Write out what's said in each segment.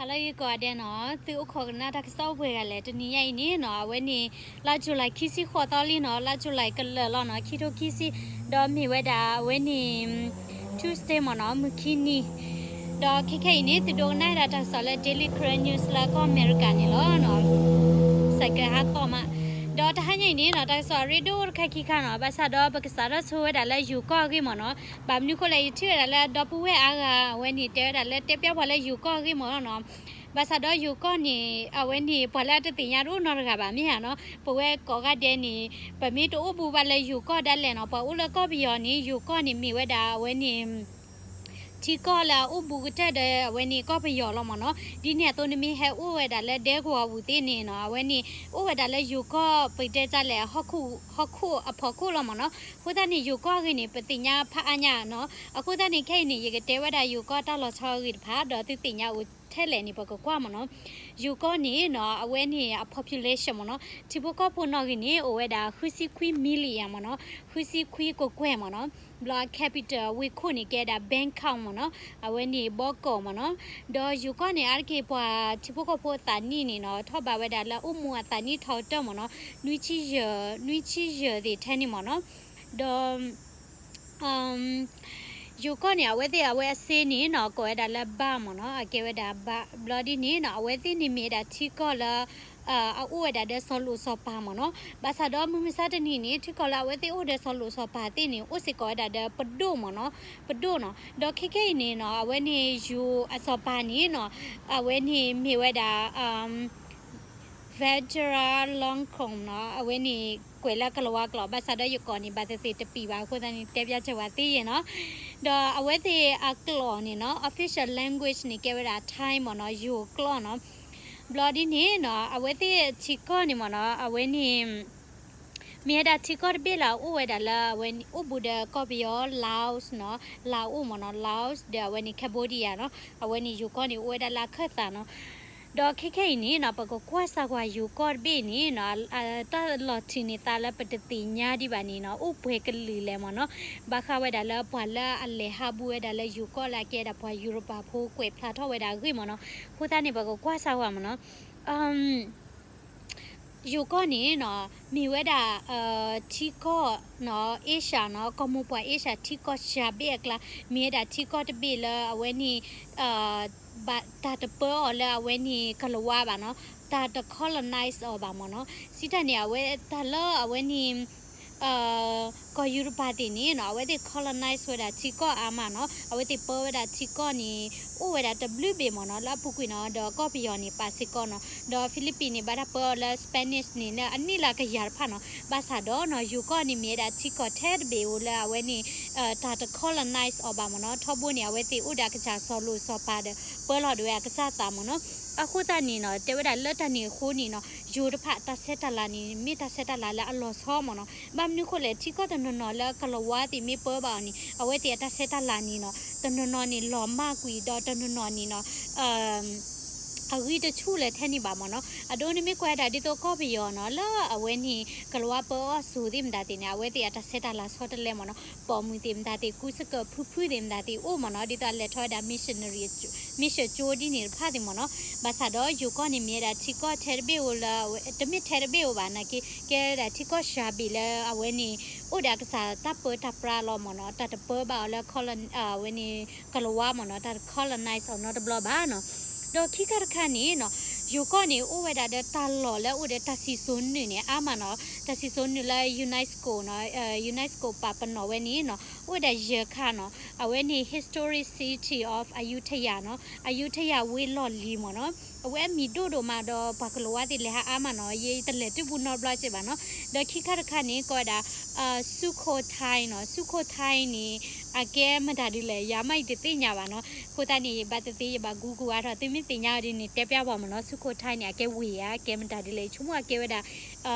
ဟါလၢအဂ့ၤကိးဂၤဒဲးနီၤ, သုအိၣ်ခိးကနၣ်တၢ်ကစီၣ်အိၣ်ပှဲၤဂၤလဲၣ်. တနံၤညါအံၤန့ၣ်နီၤ, အဝဲန့ၣ် လါ July ခံဆံဃိးသီလံနီၤ, လါ July ကလၢာ်လီၤနီၤ, ခံထိခံဆံ, ဒီးမ့ၢ်ဝဲဒၣ် အဝဲန့ၣ် Tuesday မ့ၢ်နီၤ, မုၢ်ခံနံၤ, ဒီးခဲခဲအံၤန့ၣ် သုဒိကနၣ်ဝဲဒၣ်တၢ်ကစီၣ်လၢ Daily Karen News လၢကီၢ်အမဲရကၤန့ၣ်လီၤနီၤ, စဲးကဲဟးသီၣ်မး, ဒီးတဟါညါအံၤန့ၣ်နီၤ, တၢ်ကစီၣ်အရ့ဒိၣ်တခါခံခါနီၤ, ဘၣ်ဆၣ်ဒီးပကစးထီၣ်ဆိဝဲဒၣ်လၢယိၤကီၢ်အဂ့ၢ်မ့ၢ်နီၤ, ဘၣ်မနုၤဃိလဲၣ် ယထံၣ်ဝဲဒၣ်လၢဒီပုၢ်ဝဲၢ်အါဂၤ အဝဲန့ၣ် တဲဝဲဒၣ်လၢတဲပျၢ်ပှၤလၢယိၤကီၢ်အဂ့ၢ်မ့ၢ်နီၤ, ဘၣ်ဆၣ်ဒီးယိၤကီၢ်န့ၣ် အဝဲန့ၣ် ပှၤလၢအတသ့ၣ်ညါတအိၣ်နီတဂၤဘၣ်မ့ၢ်ဧါနီၤ, ပဝဲကိးဂၤဒဲးန့ၣ် ပမ့ၢ်တအိၣ်ဘူးဘၣ်လၢယိၤကီၢ်ဒၣ်လဲာ်နီၤ, ပှၤအိၣ်လၢကီၢ်ပယီၤန့ၣ် ယိၤကီၢ်န့ၣ်မ့ၢ်ဝဲဒၣ်အဝဲန့ၣ် ထံကီၢ်လၢအအိၣ်ဘူးကတၢၢ်ဒီးအဝဲန့ၣ်ကီၢ်ပယီၤလီၤမ့ၢ်နီၤ, ဒ်န့ၣ်အသိးနမ့ၢ်ဟဲအိၣ်ဝဲဒၣ်လၢဒဲကဝီၤပူၤသ့ၣ်န့ၣ်နီၤ, အဝဲန့ၣ်အိၣ်ဝဲဒၣ်လၢယိၤကီၢ်ပတဲတၢ်လဲၣ် ဟီၣ်ခိၣ်အဖီခိၣ်လီၤမ့ၢ်နီၤ, အဃိသတးန့ၣ် ယိၤကီၢ်အဂ့ၢ်န့ၣ် ပသ့ၣ်ညါဖးအါညါနီၤ, အဃိသတးန့ၣ် ခဲအံၤန့ၣ် ယကတဲဝဲဒၣ်ယိၤကီၢ်တၢ်လီၤဆီအဂ့ၢ်တဖၣ် ဒီးသုသ့ၣ်ညါအိၣ်ထဲလဲၣ်န့ၣ် ပကကွၢ်မ့ၢ်နီၤ, ယိၤကီၢ်န့ၣ်နီၤ အဝဲန့ၣ်အ population မ့ၢ်နီၤ, ထံဖိကီၢ်ဖိနီၢ်ဂံၢ်န့ၣ် အိၣ်ဝဲဒၣ်ဃုဆံခွံ million မ့ၢ်နီၤ, ဃုဆံခွံကကွဲၢ်မ့ၢ်နီၤ, ဘျီ capital ဝ့ၢ်ခိၣ်န့ၣ် ကဲဒၣ် Bangkok မ့ၢ်နီၤ, အဝဲန့ၣ် ဘီကီၢ်မ့ၢ်နီၤ, ဒီးယိၤကီၢ်န့ၣ် အါတက့ၢ်ပှၤထံဖိကီၢ်ဖိအသးနံၣ်န့ၣ်နီၤ ထီၣ်ဘးဝဲဒၣ်လၢအိၣ်မူအသးနံၣ်ထီကတၢၢ်မ့ၢ်နီၤ, နွံဆံယဲၢ်, နွံဆံယဲၢ်သ့ၣ်ထဲန့ၣ်မ့ၢ်နီၤ, ဒီး ယိၤကီၢ်န့ၣ် အဝဲသ့ၣ်အဝဲအစ့န့ၣ်နီၤ ကိးဝဲဒၣ်လၢဘၣ်မ့ၢ်နီၤ, အကဲဝဲဒၣ်ဘၣ်, ဘျီဒ်န့ၣ်နီၤ အဝဲသ့ၣ်န့ၣ်မ့ၢ်ဝဲဒၣ်ထံကီၢ်လၢ အအိၣ်ဝဲဒၣ်ဒီးစီၤလိၣ်စီၤပၤမ့ၢ်နီၤ, ဘၣ်ဆၣ်ဒီးမုၢ်မဆါတနံၤန့ၣ် ထံကီၢ်လၢအဝဲသ့ၣ်အိၣ်ဒီးစီၤလိၣ်စီၤပၤသ့ၣ်န့ၣ် အိၣ်စ့ၢ်ကီးဝဲဒၣ်ဒီးပဒိၣ်မ့ၢ်နီၤ, ပဒိၣ်နီၤ, ဒီးခဲခဲအံၤန့ၣ်နီၤ အဝဲန့ၣ်ယိၤအစီၤပၤန့ၣ်နီၤ အဝဲန့ၣ်မ့ၢ်ဝဲဒၣ် Vajiralongkorn နီၤ, အဝဲန့ၣ်ကွဲးလၢကလၤဝါကျိာ် ဘၣ်ဆၣ်ဒီးယကိးန့ၣ် ဘၣ်သ့ၣ်သ့ၣ်တပံၤဘၣ်အဃိသတးန့ၣ် တဲပျၢ်စၢၤဝဲသ့ယဲၢ်နီၤ, ဒီးအဝဲသ့ၣ်အကျိာ်န့ၣ်နီၤ official language န့ၣ် ကဲဝဲဒၣ် Thai မ့ၢ်နီၤ, ယိၤကျိာ်နီၤ, ဘျီဒ်န့ၣ်နီၤ အဝဲသ့ၣ်ထံကီၢ်န့ၣ်မ့ၢ်နီၤ အဝဲန့ၣ် မ့ၢ်ဝဲဒၣ်ထံကီၢ်တဘ့ၣ်လၢအအိၣ်ဝဲဒၣ်လၢအဝဲန့ၣ် အိၣ်ဘူးဒီးကီၢ်ပယီၤ Laos နီၤ, Laos မ့ၢ်နီၤ, Laos ဒီးအဝဲန့ၣ် Cambodia နီၤ, အဝဲန့ၣ်ယိၤကီၢ်န့ၣ် အိၣ်ဝဲဒၣ်လၢအခၢၣ်သးနီၤ, ဒီးခဲခဲအံၤန့ၣ်နီၤ ပကကွၢ်စၢ်ကွၢ်ယိၤကီၢ်တဘ့ၣ်န့ၣ်နီၤ တၢ်လီၤထံးန့ၣ်သးလၢပတသ့ၣ်ညါဒံးဘၣ်န့ၣ်နီၤ အိၣ်ပှဲၤကလုာ်လဲၣ်မ့ၢ်နီၤ, ဘၣ်ဃးဝဲဒၣ်လၢပှၤလၢအလဲၤဟးဘူးဝဲဒၣ်လၢယိၤကီၢ်လၢအကဲဒၣ်ပှၤယူၤရပၤဖိကွဲးဖျါထီၣ်ဝဲဒၣ်အဂ့ၢ်မ့ၢ်နီၤ, အဃိသတးန့ၣ် ပကကွၢ်စၢ်ကွၢ်မ့ၢ်နီၤ ယိၤကီၢ်န့ၣ်နီၤ မ့ၢ်ဝဲဒၣ် ထံကီၢ်နီၤ Asia နီၤ ကီၢ်မိၢ်ပှၢ် Asia ထံကီၢ်စှၤဘ့ၣ်အကျါ မ့ၢ်ဝဲဒၣ်ထံကီၢ်တဘ့ၣ်လၢအဝဲန့ၣ် ဘၣ်တၢ်တပၢအီၤလၢအဝဲန့ၣ် ကလၤဝါဘၣ်နီၤ, တၢ်တ colonize အီၤဘၣ်မ့ၢ်နီၤ, စံးတၢ်န့ၣ် အဝဲတၢ်လၢအဝဲန့ၣ် ကီၢ်ယူၤရပၤသ့ၣ်န့ၣ်နီၤ အဝဲသ့ၣ် colonize ဝဲဒၣ်ထံကီၢ်အါမးနီၤ, အဝဲသ့ၣ်ပၢဝဲဒၣ်ထံကီၢ်န့ၣ် အိၣ်ဝဲဒၣ်တဘျုးဘ့ၣ်မ့ၢ်နီၤ လၢအပူၤကွံာ်နီၤ ဒီးကီၢ်ပယီၤန့ၣ် ပာ်စ့ၢ်ကီးနီၤ, ဒီး Philippines န့ၣ် ဘၣ်တၢ်ပၢအီၤလၢ Spanish န့ၣ် လၢအနံၣ်လၢကယၤတဖၣ်နီၤ, ဘၣ်ဆၣ်ဒီးနီၤ ယိၤကီၢ်န့ၣ်မ့ၢ်ဝဲဒၣ်ထံကီၢ်ထဲတဘ့ၣ်ဧိၤလၢအဝဲန့ၣ် တၢ်တ colonize အီၤဘၣ်မ့ၢ်နီၤ, ထီဘိန့ၣ် အဝဲသ့ၣ်အိၣ်ဒီးအကစၢ်စီၤလိၣ်စီၤပၤဒီး ပၢလီၤဒၣ်ဝဲအကစၢ်သးမ့ၢ်နီၤ, အဃိသတးန့ၣ်နီၤ တဲဝဲဒၣ်လၢတၢ်န့ၣ်အဃိန့ၣ်နီၤ ယိၤတဖၣ်တၢ်ဆဲးတၢ်လၤန့ၣ် မ့ၢ်တၢ်ဆဲးတၢ်လၤလၢအလီၤဆီမ့ၢ်နီၤ, ဘၣ်မနုၤဃိလဲၣ် ထံကီၢ်တနီၤနီၤလၢကလၤဝါသ့ၣ်မ့ၢ်ပၢဘၣ်အီၤန့ၣ် အဝဲသ့ၣ်အတၢ်ဆဲးတၢ်လၤန့ၣ်နီၤ တနီၤနီၤန့ၣ်လီၤမၢ်ကွံာ်ဒီးတနီၤနီၤန့ၣ်နီၤ အဂံၢ်တဆူၣ်လၢထဲန့ၣ်ဘၣ်မ့ၢ်နီၤ, အဒိန့ၣ်မ့ၢ်ကွၢ်ဒၣ်ဒ်သိးကီၢ်ပယီၤနီၤ လၢအဝဲန့ၣ် ကလၤဝါပၢအီၤစိၤသ့ၣ်မတၤသ့ၣ်န့ၣ် အဝဲသ့ၣ်အတၢ်ဆဲးတၢ်လၤဆီတလဲမ့ၢ်နီၤ, ပိာ်မုၣ်သ့ၣ်မတၤသ့ၣ် ကူစကၢၢ်ဖုဖုသ့ၣ်မတၤသ့ၣ်အိၣ်မ့ၢ်နီၤ, ဒ်သိးအလဲၤထီၣ်ဝဲဒၣ် missionary mission ကၠိဒ်န့ၣ်တဖၣ်သ့ၣ်မ့ၢ်နီၤ, ဘၣ်ဆၣ်ဒီးယိၤကီၢ်န့ၣ်မ့ၢ်ဝဲဒၣ်ထံကီၢ်ထဲတဘ့ၣ်ဧိၤလၢ တမ့ၢ်ထဲတဘ့ၣ်ဧိၤဘၣ်နာ်က့ ကဲဝဲဒၣ်ထံကီၢ်စှၤဘ့ၣ်လၢအဝဲန့ၣ် အိၣ်ဒီးအကစၢ်တၢ်ပၢတၢ်ပြးလီၤမ့ၢ်နီၤ, တၢ်တပၢဘၣ်အီၤလၢ အဝဲန့ၣ် ကလၤဝါမ့ၢ်နီၤ, တၢ်တ colonize အီၤနီတဘျီဘၣ်နီၤ, ဒီးခံခါတခါန့ၣ်နီၤ, ယိၤကီၢ်န့ၣ် အိၣ်ဝဲဒၣ်ဒီးတၢ်လီၢ်လၢအိၣ်ဒီးတၢ်စံၣ်စိၤနုာ်န့ၣ် အါမးနီၤ, တၢ်စံၣ်စိၤနုာ်လၢ UNESCO နီၤ, UNESCO ပာ်ပနီၣ်ဝဲန့ၣ်နီၤ, အိၣ်ဝဲဒၣ်ယဲၢ်ခါနီၤ, အဝဲန့ၣ် Historic City of Ayutthaya နီၤ, အယူထယၤဝ့ၢ်လီၢ်လံၤမ့ၢ်နီၤ, အဝဲအမံၤဒိၣ်ဒိၣ်မးဒီးပှၤကလၤဝါသ့ၣ်လဲၤဟးအါမးနီၤ, ယတလဲၤတုၤဘူးနီတဘျီက့ဘၣ်နီၤ, ဒီးခံခါတခါန့ၣ် ကိးဝဲဒၣ် Sukhothai နီၤ, Sukhothai န့ၣ် အကဲမတၤဒ်လဲၣ် ယၤမးယတသ့ၣ်ညါဘၣ်နီၤ, အဃိသတးန့ၣ် ဘၣ်သ့ၣ်သ့ၣ်ယဘၣ် Google အါထီၣ် သုမ့ၢ်သ့ၣ်ညါအီၤဒ်န့ၣ် တဲပျၢ်ပှၤမ့ၢ်နီၤ, Sukhothai န့ၣ် အကဲဝ့ၢ်ဧါ အကဲမတၤဒ်လဲၣ် ယဆိကမိၣ်အကဲဝဲဒၣ်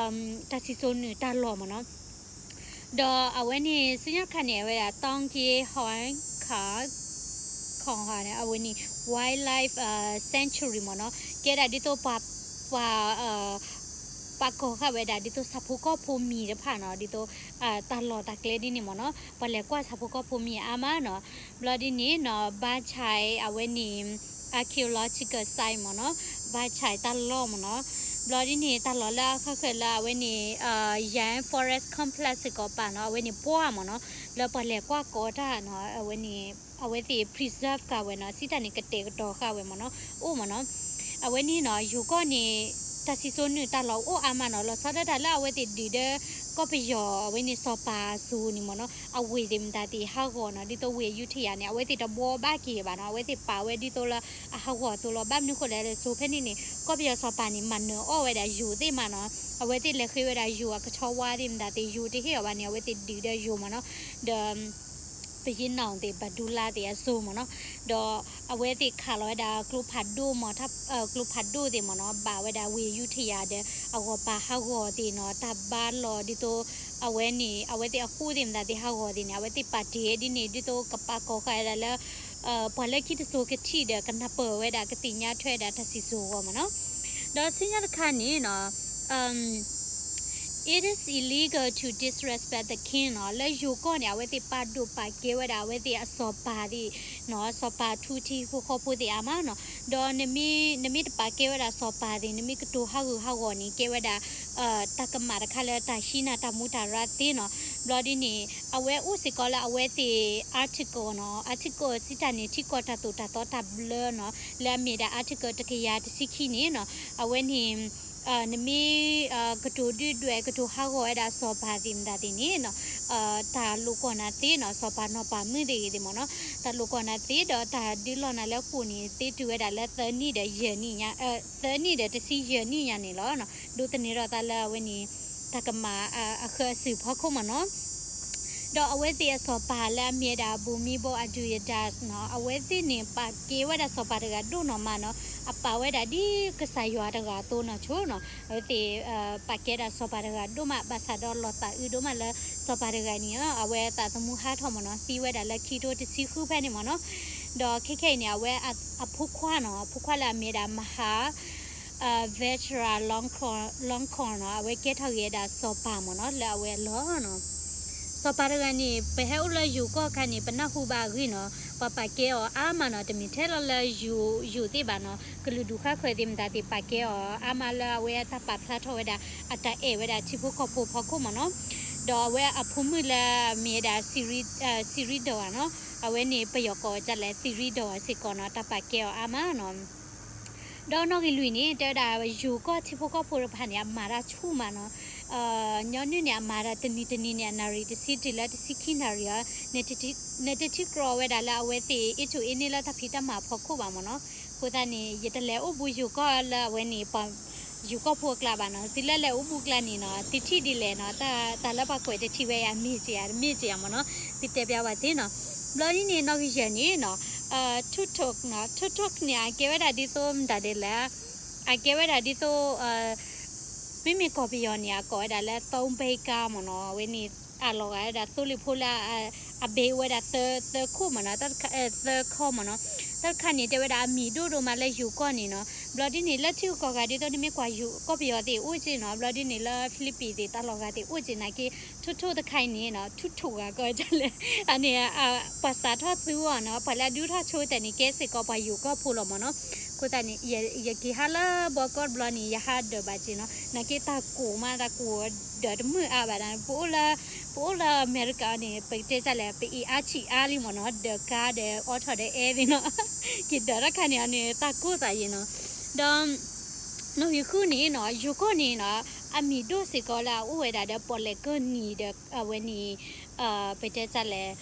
တၢ်စံၣ်စိၤနုာ်တၢ်လီၢ်မ့ၢ်နီၤ, ဒီးအဝဲန့ၣ် ဆူညါတခါန့ၣ် အဝဲဒၣ် Tonke Huaykhai ခီၣ်ဟါန့ၣ် အဝဲန့ၣ် wildlife sanctuary မ့ၢ်နီၤ, ကဲဒၣ်ဒ်သိးပှၤ ပှၤ ပာ်ကီၢ်ဃာ်ဝဲဒၣ်ဒ်သိးဆၣ်ဖိကီၢ်ဖိမံၤတဖၣ်နီၤ, ဒ်သိး တၢ်လီၢ်တၢ်ကျဲဒ်န့ၣ်မ့ၢ်နီၤ, ပှၤလဲၤကွၢ်ဆၣ်ဖိကီၢ်ဖိမံၤအါမးနီၤ, ဘျီဒ်န့ၣ်နီၤ ဘါဆဲး အဝဲန့ၣ် archaeological site မ့ၢ်နီၤ, ဘၣ်ဆဲးတၢ်လီၢ်မ့ၢ်နီၤ, ဘျီဒ်န့ၣ် တၢ်လီၢ်လၢအဃၣ်ဃၢၤလၢအဝဲန့ၣ် Yann Forest Complex စ့ၢ်ကီးပာ်နီၤ, အဝဲန့ၣ်ပှၢ်မ့ၢ်နီၤ, လၢပှၤလဲၤကွၢ်ကီတၢ်နီၤ, အဝဲန့ၣ် အဝဲသ့ၣ် preserve ဃာ်ဝဲနီၤ, စံးတၢ်န့ၣ် ကတဲာ်ကတီၤဃာ်ဝဲမ့ၢ်နီၤ, အိၣ်မ့ၢ်နီၤ, အဝဲန့ၣ်နီၤ ယိၤကီၢ်န့ၣ် တၢ်စံၣ်စိၤနုာ်တၢ်လီၢ်အိၣ်အါမးနီၤ, လီၤဆီဒၣ်တၢ်လၢအဝဲသ့ၣ်ဒုးဒီး ကီၢ်ပယီၤအဝဲန့ၣ်စီၤပၤအစိၤန့ၣ်မ့ၢ်နီၤ, အဝ့ၢ်သ့ၣ်မတၤသ့ၣ်ဟးဂီၤနီၤ, ဒ်သိးဝ့ၢ်အယူထယၤန့ၣ် အဝဲသ့ၣ်တဘှီဘၣ်က့ၤဘၣ်နီၤ, အဝဲသ့ၣ်ပာ်ဝဲဒ်သိးလၢအဟးဂီၤအသိးလီၤ, ဘၣ်မနုၤဃိလဲၣ်လၢစိၤဖဲန့ၣ်န့ၣ် ကီၢ်ပယီၤစီၤပၤန့ၣ် မၤနၢၤအီၣ်ဝဲဒၣ်ယိၤသ့ၣ်မးနီၤ, အဝဲသ့ၣ်လဲၤဃ့ဝဲဒၣ်ယိၤအကဆီဝါသ့ၣ်မတၤသ့ၣ် ယိၤတဟ့ၣ်အီၤဘၣ်န့ၣ် အဝဲသ့ၣ်ဒုးဒီးယိၤမ့ၢ်နီၤ, ဒီး ပယ့ၣ်နီၣ်သ့ၣ် ဘၣ်ဒူလါသ့ၣ်အစိၤမ့ၢ်နီၤ, ဒီးအဝဲသ့ၣ်ခးလီၤဝဲဒၣ်ကျိဖးဒိၣ်မ့ၢ် ကျိဖးဒိၣ်သ့ၣ်မ့ၢ်နီၤ, ဘၣ်ဝဲဒၣ်ဝ့ၢ်ယူထယၤဒီး အဂီၤပၤဟးဂီၤသ့ၣ်နီၤ, တၢ်ဘါလီၤဒ်သိး အဝဲန့ၣ် အဝဲသ့ၣ်အဃိသ့ၣ်မတၤသ့ၣ်ဟးဂီၤသ့ၣ်န့ၣ် အဝဲသ့ၣ်ပာ်တ့ၢ်ဒ်န့ၣ် ဒ်သိးကပာ်ကီၤဃာ်ဝဲဒၣ်လၢ ပှၤလၢခံတစိၤကထံၣ်ဒီးကနၢ်ပၢၢ်ဝဲဒၣ်ကသ့ၣ်ညါထွဲဒၣ်တၢ်စံၣ်စိၤအဂီၢ်မ့ၢ်နီၤ, ဒီးဆူညါတခါန့ၣ်နီၤ It is illegal to disrespect the king နီၤ, လၢယိၤကီၢ်န့ၣ် အဝဲသ့ၣ်ပာ်ဒိၣ်ပာ်ကဲဝဲဒၣ်အဝဲသ့ၣ်အစီၤပၤသ့ၣ်နီၤ, စီၤပၤထူထံဖိဃီဖိသ့ၣ်အါမးနီၤ, ဒီးနမ့ၢ်တပာ်ကဲဝဲဒၣ်စီၤပၤသ့ၣ် နမ့ၢ်ကတိၤဟးဂူာ်ဟးဂီၤန့ၣ် ကဲဝဲဒၣ် တၢ်ကမၣ်တခါလၢတၢ်ဟံးနၤတၢ်မူတၢ်ရၢသ့နီၤ, ဘျီဒ်န့ၣ် အဝဲအိၣ်စ့ၢ်ကီးလၢအဝဲသ့ၣ် article နီၤ, article စံးတၢ်န့ၣ် ထံကီၢ်တၢ်သိၣ်တၢ်သီတၢ်ဘျၢနီၤ, လၢအမ့ၢ်ဒၣ် article တကယၤတဆံခံန့ၣ်နီၤ, အဝဲန့ၣ် နမ့ၢ် ကတိၤဒုၣ်ဒွဲၣ် ကတိၤဟးဂီၤဝဲဒၣ်စီၤပၤသ့ၣ်မတၤသ့ၣ်န့ၣ်နီၤ, တၢ်လိာ်ကွီၢ်နၤသ့နီၤ, စီၤပၤနီၢ်ပၤမုၣ်သ့ၣ်ဂ့ၤသ့ၣ်မ့ၢ်နီၤ, တၢ်လိာ်ကွီၢ်နၤသ့ဒီးတၢ်ဒုးလီၤနၤလၢဃိာ်န့ၣ် သ့တုၤဝဲဒၣ်လၢသၢနံၣ်ဒီးယဲၢ်နံၣ်ညါ, သၢနံၣ်ဒီးတဆံယဲၢ်နံၣ်ညါန့ၣ်လီၤ, ဒိးသန့ၤထီၣ်သးလၢအဝဲန့ၣ် တၢ်ကမၣ်အဃၢၤအစုၣ်ဖီခိၣ်မ့ၢ်နီၤ, ဒီးအဝဲသ့ၣ်အစီၤပၤလၢအမ့ၢ်ဝဲဒၣ် ဘူမံဘိအဒုၣ်အဒါနီၤ, အဝဲသ့ၣ်န့ၣ် ပာ်ကဲဝဲဒၣ်စီၤပၤတဂၤဒိၣ်နီၢ်မးနီၤ, အပာ်ဝဲဒၣ်ဒ်ကစၢ်ယွၤတဂၤအသိးနီၢ်ဆိနီၤ, အဝဲသ့ၣ် ပာ်ကဲဒၣ်စီၤပၤတဂၤဒိၣ်မး ဘၣ်ဆၣ်ဒီးလီၤသးအုးဒိၣ်မးလၢစီၤပၤတဂၤန့ၣ် အဝဲသးသမူဟးထီၣ်မ့ၢ်နီၤ, သံဝဲဒၣ်လၢခံထိတဆံဃုဖဲန့ၣ်မ့ၢ်နီၤ, ဒီးခဲခဲအံၤန့ၣ် အဝဲအဖိခွါနီၤ, အဖိခွါလၢအမ့ၢ်ဝဲဒၣ် မဟါ Veteran Longcorn, Longcorn နီၤ, အဝဲကဲထီၣ်က့ၤဝဲဒၣ်စီၤပၤမ့ၢ်နီၤ လၢအဝဲအလီၢ်နီၤ. စီၤပၤတဂၤန့ၣ် ပဟဲအိၣ်လၢယိၤကီၢ်အခါန့ၣ် ပနၢ်ဟူဘၣ်အဂ့ၢ်နီၤ, ပှၤပာ်ကဲအီၤအါမးနီၤ, တမ့ၢ်ထဲလီၤလၢယိၤ, ယိၤသ့ၣ်ဘၣ်နီၤ, ကလုာ်ဒူၣ်ဃၣ်ဃၢၤသ့ၣ်မတၤသ့ၣ် ပာ်ကဲအီၤအါမးလၢအဝဲတၢ်ပာ်ဖျါထီၣ်ဝဲဒၣ် အတၢ်အဲၣ်ဝဲဒၣ်ထံဖိကီၢ်ဖိဖီခိၣ်မ့ၢ်နီၤ. ဒီးအဝဲအဖိမုၣ်လၢအမ့ၢ်ဝဲဒၣ် စံရံ, စံရံဒိၣ်ဧါနီၤ, အဝဲန့ၣ်ပယီၤကိးဒ်လဲၣ် စံရံဒိၣ်ဧါစ့ၢ်ကီးနီၤ, တၢ်ပာ်ကဲအီၤအါမးနီၤ. ဒီးနီၣ်ဂံၢ်လွံၢ်န့ၣ် တဲဝဲဒၣ်ယိၤကီၢ်ထံဖိကီၢ်ဖိတဖၣ်န့ၣ် အမၤတၢ်ဆူၣ်မးနီၤ. ညီနုၢ်န့ၣ် အမၤတၢ်တနံၤတနံၤန့ၣ် အနၣ်ရံၣ်တဆံတုၤလၢတဆံခံနၣ်ရံၣ်ဧါ, နတထံၣ်ကြၢးဝဲဒၣ်လၢအဝဲသ့ၣ် အ့ၣ်ထူၣ်အ့ၣ်န့ၢ်လၢတၢ်ဖံးတၢ်မၤအဖီခိၣ်ဘၣ်မ့ၢ်နီၤ. အဃိသတးန့ၣ် ယတလဲၤအိၣ်ဘူးယိၤကီၢ်လၢအဝဲန့ၣ် ပှၤယိၤကီၢ်ဖိအကျါဘၣ်နီၤ. သုလၢလဲၤအိၣ်ဘူးကျါန့ၣ်နီၤ သုထံၣ်ဒ်လဲၣ်နီၤ, တၢ်လၢပှၤကွဲးတထံၣ်ဝဲအမ့ၢ်က့ၤဧါ တမ့ၢ်က့ၤဧါမ့ၢ်နီၤ, သုတဲပျါဝဲသ့နီၤ. ဘျီဒ်န့ၣ် နီၣ်ဂံၢ်ယဲၢ်န့ၣ်နီၤ, ထူၣ်ထိၣ်နီၤ, ထူၣ်ထိၣ်န့ၣ် အကဲဝဲဒၣ်ဒ်သိးမတၤဒ်လဲၣ်, အကဲဝဲဒၣ်ဒ်သိး မ့မ့ၢ်ကီၢ်ပယီၤန့ၣ် အကိးဝဲဒၣ်လၢ သိဘ့ကါမ့ၢ်နီၤ, အဝဲန့ၣ် အလီၤဂာ်ဝဲဒၣ်သိလ့ၣ်ဖိလၢ အဘ့ဝဲဒၣ်သၢခိၣ်မ့ၢ်နီၤ, သၢခီမ့ၢ်နီၤ. တၢ်တခါန့ၣ် တဲဝဲဒၣ်အမံၤဒိၣ်ဒိၣ်မးလၢယိၤကီၢ်န့ၣ်နီၤ. ဘျီဒ်န့ၣ် လၢထံဂုၤကီၢ်ဂၤဒ်သိး နမ့ၢ်ကွၢ်ယိၤကီၢ်ပယီၤသ့ၣ်အိၣ်က့နီၤ, ဘျီဒ်န့ၣ် လၢဖံလံးပံးသ့ၣ်တၢ်လီၢ်ဂၤသ့ၣ်အိၣ်က့နာ်က့ ထူၣ်ထိၣ်တခါအံၤန့ၣ်နီၤ, ထူၣ်ထိၣ်ဂၤကီးဒ်လဲၣ်, အန့ၣ် ပှၤစးထီၣ်သူအီၤနီၤ, ပှၤလၢအဒုးထီၣ်ဆိတၢ်န့ၣ် ကဲစ့ၢ်ကီးပှၤယိၤကီၢ်ဖိလီၤမ့ၢ်နီၤ. အဃိသတးန့ၣ် ယက့ၤဟးလၢဘီကီၢ်တဘျီန့ၣ် ယဟးဒၢးဘၣ်က့နီၤ, နာ်က့တၢ်ကိၢ်မး တၢ်ကိၢ်ဒၢးတမုာ်အါဘၣ်ဒၣ်, ပအိၣ်လၢ ပအိၣ်လၢအမဲရကၤန့ၣ် ပကတဲစၢ်လဲၣ် ပအံၤအါဆံးအါလံမ့ၢ်နီၤ, ဒၢးကါဒီးအိးထီၣ်ဒီးအဲၣ်သ့ၣ်နီၤ, က့ၤဒၢးတၢ်ခါန့ၣ်အန့ၣ် တၢ်ကိၢ်သးယံၤနီၤ. ဒီး နီၣ်ဂံၢ်ဃုန့ၣ်နီၤ, ယိၤကီၢ်န့ၣ်နီၤ, အမံၤဒိၣ်စ့ၢ်ကီးလၢအအိၣ်ဝဲဒၣ်ဒီးပီၣ်လဲၣ်ကၢၢ်နံၤဒီးအဝဲန့ၣ် ပတဲစၢ်လဲၣ်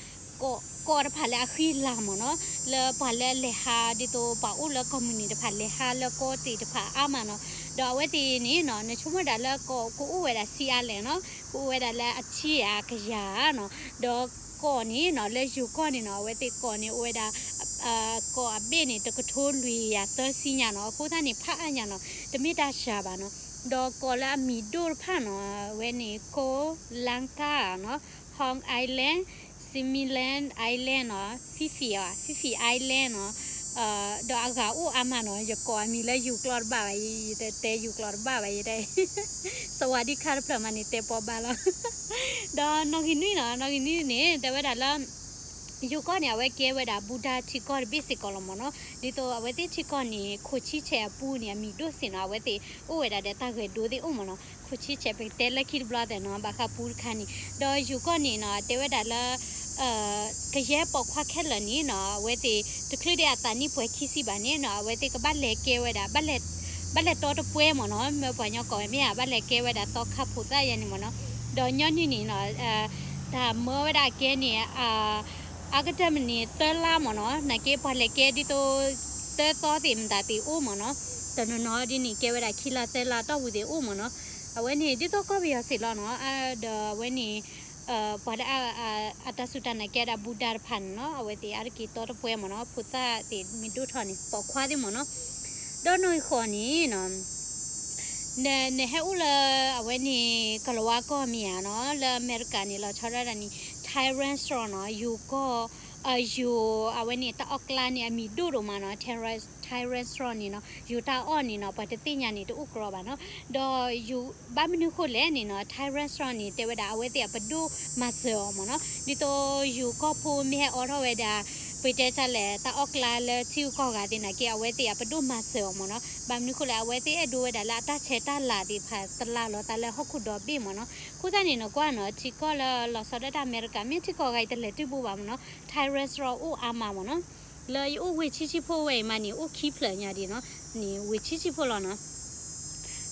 ကီၢ်တဖၣ်လၢအဃံလၤမ့ၢ်နီၤ, လၢပှၤလၢလဲၤဟးဒ်သိးပှၤအိၣ်လၢကီၢ်မုၢ်နုာ်တဖၣ် လဲၤဟးလၢကီၢ်သ့ၣ်တဖၣ်အါမးနီၤ. ဒီးအဝဲသ့ၣ်န့ၣ်နီၤ နဆိကမိၣ်ဒၣ်လၢကီၢ်ကအိၣ်ဝဲဒၣ်ဆံးအါလဲၣ်နီၤ, ကအိၣ်ဝဲဒၣ်လၢအဆံးအါကယၤနီၤ. ဒီးကီၢ်န့ၣ်နီၤ လၢယိၤကီၢ်န့ၣ်နီၤ အဝဲသ့ၣ်ကီၢ်န့ၣ်အိၣ်ဝဲဒၣ် ကီၢ်အဘ့ၣ်န့ၣ် တကထိလွံၢ်ကယၤသၢဆံညါနီၤ. အဃိသတးန့ၣ် ဖးအါညါနီၤ, တမ့ၢ်တၢ်စှၤဘၣ်နီၤ. ဒီးကီၢ်လၢအမံၤဒိၣ်တဖၣ်နီၤ အဝဲန့ၣ် ကိလါကါနီၤ, ဟွံးအါလဲၣ်, စံမံလၣ်အါလဲၣ်နီၤ, ဖံဖံဧါ, ဖံဖံအါလဲၣ်နီၤ. ဒီးအဂၤအိၣ်အါမးနီၤ, ယကိးအမံၤလၢယိၤကျိာ်တဘၣ်ဘၣ်, ယတတဲယိၤကျိာ်တဘၣ်ဘၣ်, ယတဲ စဝးဒံခါတဖျၢၣ်မးန့ၣ် တဲပီဘၣ်လီၤ. ဒီးနီၣ်ဂံၢ်နွံနီၤ, နီၣ်ဂံၢ်နွံန့ၣ် တဲဝဲဒၣ်လၢ ယိၤကီၢ်န့ၣ် အဝဲကဲဝဲဒၣ် Buddha ထံကီၢ်တဘ့ၣ်စ့ၢ်ကီးလီၤမ့ၢ်နီၤ. ဒ်သိးအဝဲသ့ၣ်ထံကီၢ်န့ၣ် ခိၣ်ဆံဆဲးအပူၤန့ၣ် အမံၤဒိၣ်စ့ၢ်နီၤ. အဝဲသ့ၣ်အိၣ်ဝဲဒၣ်ဒီးတၢ်ဂဲၤဒိသ့ၣ်အိၣ်မ့ၢ်နီၤ. ခိၣ်ဆံဆဲး ပကတဲလၢခံတဘျီသဲးနီၤ ဘၣ်ဃးပူတခါန့ၣ် ဒီးယိၤကီၢ်န့ၣ်နီၤ တဲဝဲဒၣ်လၢ ကယဲၢ်ပိာ်ခွါခဲလၢာ်န့ၣ်နီၤ အဝဲသ့ၣ် တချုးဒံးအသးနံၣ်ပှဲၤခံဆံဘၣ်န့ၣ်နီၤ အဝဲသ့ၣ်ကဘၣ်လဲၤကဲဝဲဒၣ် ဘၣ်လဲၤတီတပှဲၤမ့ၢ်နီၤ. မ့ၢ်ပှၤကညီကိးမ့ၢ်ဧါ ဘၣ်လဲၤကဲဝဲဒၣ်သီခါဖိသၣ်ယဲန့ၣ်မ့ၢ်နီၤ. ဒီးညီနုၢ်န့ၣ်နီၤ တၢ်မၢဝဲဒၣ်အကဲန့ၣ် အါကတၢၢ်မ့ၢ်န့ၣ် သၢလါမ့ၢ်နီၤ. နာ်က့ပှၤလဲၤကဲဒ်သိး သၢသီသ့ၣ်မတၤသ့ၣ်အိၣ်မ့ၢ်နီၤ. တနီၤနီၤဒ်န့ၣ် ကဲဝဲဒၣ်ခံလါသၢလါတီၢ်ပူၤသ့ၣ်အိၣ်မ့ၢ်နီၤ. အဝဲန့ၣ်ဒ်သိးကီၢ်ပယီၤစ့ၢ်လီၤနီၤ. ဒီးအဝဲန့ၣ် ပှၤလၢ အတၢ်စူၢ်တၢ်နာ်ကဲဒၣ် Buddha တဖၣ်န့ၣ်နီၤ အဝဲသ့ၣ်အါတက့ၢ်တီတပှဲၤမ့ၢ်နီၤ. ဖိသၣ်သ့ၣ်မ့ၢ်ဒိၣ်ထီၣ်န့ၣ် ပိာ်ခွါသ့ၣ်မ့ၢ်နီၤ. ဒီးနီၣ်ဂံၢ်ဃိးန့ၣ်နီၤ နဟဲအိၣ်လၢ အဝဲန့ၣ် ကလၤဝါကီၢ်မ့ၢ်ဧါနီၤ လၢအမဲရကၤန့ၣ် လီၤဆီဒၣ်တၢ်န့ၣ် Tyrant Straw နီၤ ယိၤကီၢ် ယိၤ အဝဲန့ၣ် တၢ်အီၣ်ကျါန့ၣ် အမံၤဒိၣ်ဒိၣ်မးနီၤ. Tyrant Straw န့ၣ်နီၤ ယိၤတၢ်အီၣ်န့ၣ်နီၤ ပှၤတသ့ၣ်ညါန့ၣ် တအိၣ်ကြီဘၣ်နီၤ. ဒီးယိၤ ဘၣ်မနုၤဃိလဲၣ်န့ၣ်နီၤ Tyrant Straw န့ၣ် တဲဝဲဒၣ် အဝဲသ့ၣ်အပဒိၣ်မၤစၢၤအီၤမ့ၢ်နီၤ. ဒ်သိးယိၤကီၢ်ဖိမ့ၢ်ဟဲအိးထီၣ်ဝဲဒၣ် ပတဲတၢ်လဲၣ် တၢ်အီၣ်ကျါလၢထံဂုၤကီၢ်ဂၤသ့ၣ်နာ်က့ အဝဲသ့ၣ်အပဒိၣ်မၤစၢၤအီၤမ့ၢ်နီၤ. ဘၣ်မနုၤဃိလဲၣ် အဝဲသ့ၣ်အဲၣ်ဒိးဝဲဒၣ်လၢအတၢ်ဆဲးတၢ်လၤသ့ၣ်တဖၣ်တလါလီၤသးလၢဟီၣ်ခိၣ်ဒီဘ့ၣ်မ့ၢ်နီၤ. အဃိသတးန့ၣ်နီၤ ကွၢ်နီၤ ထံကီၢ်လၢလီၤဆီဒၣ်တၢ်အမဲရကၤ မ့ၢ်ထံကီၢ်ဂၤအံၤတလဲၤတုၤဘိဘၣ်မ့ၢ်နီၤ Tyrant Straw အိၣ်အါမးမ့ၢ်နီၤ. လၢယအိၣ်ဝ့ၢ်ဆံဆံဖိဝဲအံၤမးန့ၣ် အိၣ်ခံဖျၢၣ်ညါဒံးနီၤ န့ၣ်ဝ့ၢ်ဆံဆံဖိလီၤနီၤ.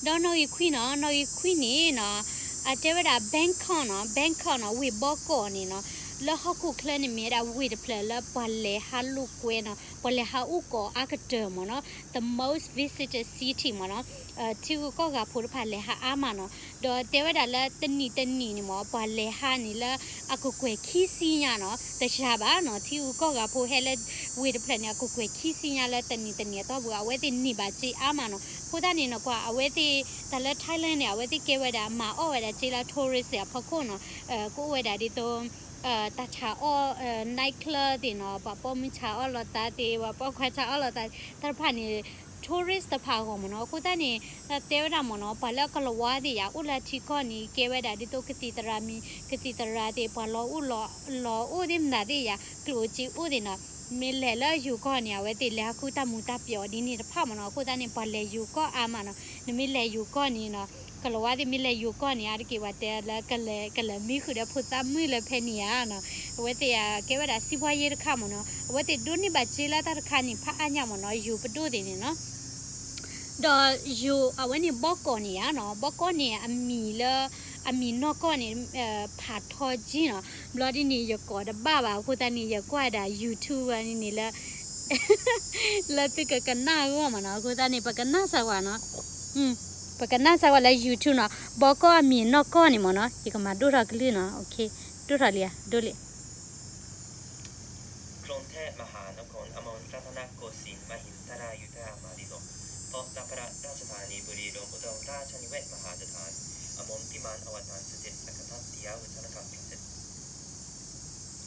ဒီးနီၣ်ဂံၢ်ခွံနီၤ နီၣ်ဂံၢ်ခွံန့ၣ်နီၤ အတဲဝဲဒၣ် Bangkok နီၤ Bangkok နီၤ ဝ့ၢ်ဘီကီးန့ၣ်နီၤ လၢဟီၣ်ခိၣ်ချၢန့ၣ်မ့ၢ်ဝဲဒၣ်ဝ့ၢ်တဖျၢၣ်လၢပှၤလဲၤဟးလိာ်ကွဲနီၤ ပှၤလဲၤဟးအိၣ်ကီးအါကတၢၢ်မ့ၢ်နီၤ the most visited city မ့ၢ်နီၤ ထံဂုၤကီၢ်ဂၤဖိတဖၣ်လဲၤဟးအါမးနီၤ ဒီးတဲဝဲဒၣ်လၢတနံၣ်တနံၣ်န့ၣ်မ့ၢ် ပှၤလဲၤဟးန့ၣ်လၢအကကွဲၢ်ခံဆံညါနီၤ တစှၤဘၣ်နီၤ ထံဂုၤကီၢ်ဂၤဖိဟဲလၢဝ့ၢ်တဖျၢၣ်န့ၣ် အကကွဲၢ်ခံဆံညါလၢတနံၣ်တနံၣ်အတီၢ်ပူၤ အဝဲသ့ၣ်န့ၢ်ဘၣ်စ့အါမးနီၤ အဃိသတးန့ၣ်နီၤ ကွၢ် အဝဲသ့ၣ်တၢ်လၢ Thailand န့ၣ် အဝဲသ့ၣ်ကဲဝဲဒၣ်မၤအီၣ်ဝဲဒၣ်စ့လၢ tourist အဖီခိၣ်နီၤ ကအိၣ်ဝဲဒၣ်ဒ်သိး တၢ်ဆးအီၣ် night club သ့ၣ်နီၤ ပှၤပိာ်မုၣ်ဆးအီၣ်လိာ်သးသ့ၣ် ပှၤပိာ်ခွါဆးအီၣ်လိာ်သး တၢ်တဖၣ်န့ၣ် tourist တဖၣ်အဂီၢ်မ့ၢ်နီၤ အဃိသတးန့ၣ် တဲဝဲဒၣ်မ့ၢ်နီၤ ပှၤလၢကလၤဝါသ့ၣ်ယၤ အိၣ်လၢထံကီၢ်န့ၣ် ကဲဝဲဒၣ်ဒ်သိးကသံၣ်သရၣ်မံၤ ကသံၣ်သရၣ်သ့ၣ် ပှၤလီၤအိၣ်လီၤအိၣ်သ့ၣ်မတၤသ့ၣ်ယၤ ကျိၣ်စ့အိၣ်သ့ၣ်နီၤ မ့ၢ်လဲၤလၢယိၤကီၢ်န့ၣ် အဝဲသ့ၣ်လဲၤဟးဃုတၢ်မူၤတၢ်ပျီၤဒ်န့ၣ်တဖၣ်မ့ၢ်နီၤ အဃိသတးန့ၣ် ပှၤလဲၤယိၤကီၢ်အါမးနီၤ နမ့ၢ်လဲၤယိၤကီၢ်န့ၣ်နီၤ ကလၤဝါသ့ၣ်မ့ၢ်လဲၤယိၤကီၢ်န့ၣ် အါတက့ၢ်ဝဲတဲလၢ ကလဲၤမံဃုာ်ဒီးဖိသၣ်မုၣ်လၢဖဲန့ၣ်ဧါနီၤ အဝဲသ့ၣ်ကဲဝဲဒၣ်စံးပှၤယ့တခါမ့ၢ်နီၤ အဝဲသ့ၣ်ဒိးန့ၢ်ဘၣ်စ့လၢတၢ်တခါန့ၣ် ဖးအါညါမ့ၢ်နီၤ ယိၤပဒိၣ်သ့ၣ်န့ၣ်နီၤ ဒီးယိၤ အဝဲန့ၣ်ဘီကီးန့ၣ်ဧါနီၤ ဘီကီးန့ၣ် အမံၤလၢ အမံၤနီၢ်ကီၢ်န့ၣ် ဖးထီကၠံနီၤ ဘျီဒ်န့ၣ် ယကိးတဘၣ်ဘၣ် အဃိသတးန့ၣ် ယကွၢ်ဒၣ် YouTube န့ၣ်လၢ လၢသုကကနၣ်အဂီၢ်မ့ၢ်နီၤ အဃိသတးန့ၣ် ပကနၣ်စၢၤဝဲနီၤ ပကနၣ်စၢၤဝဲလၢ YouTube နီၤ ဘီကီးအမံၤနီၢ်ကီၢ်န့ၣ်မ့ၢ်နီၤ ယကမၤဒိၣ်ထီၣ်ကလုၢ်နီၤ ဒိၣ်ထီၣ်လံ ဒိၣ်လံ กรุงเทพมหานคร อมรรัตนโกสินทร์ มหินทรายุทธยา มาลีลม เพราะนครราชธานี บุรีรัมย์ อุดรราชนิเวศน์ มหาสถาน อมรพิมาน อวตาร สุจิต อัคคทัตติยาวุฒนคร พระสิทธิ์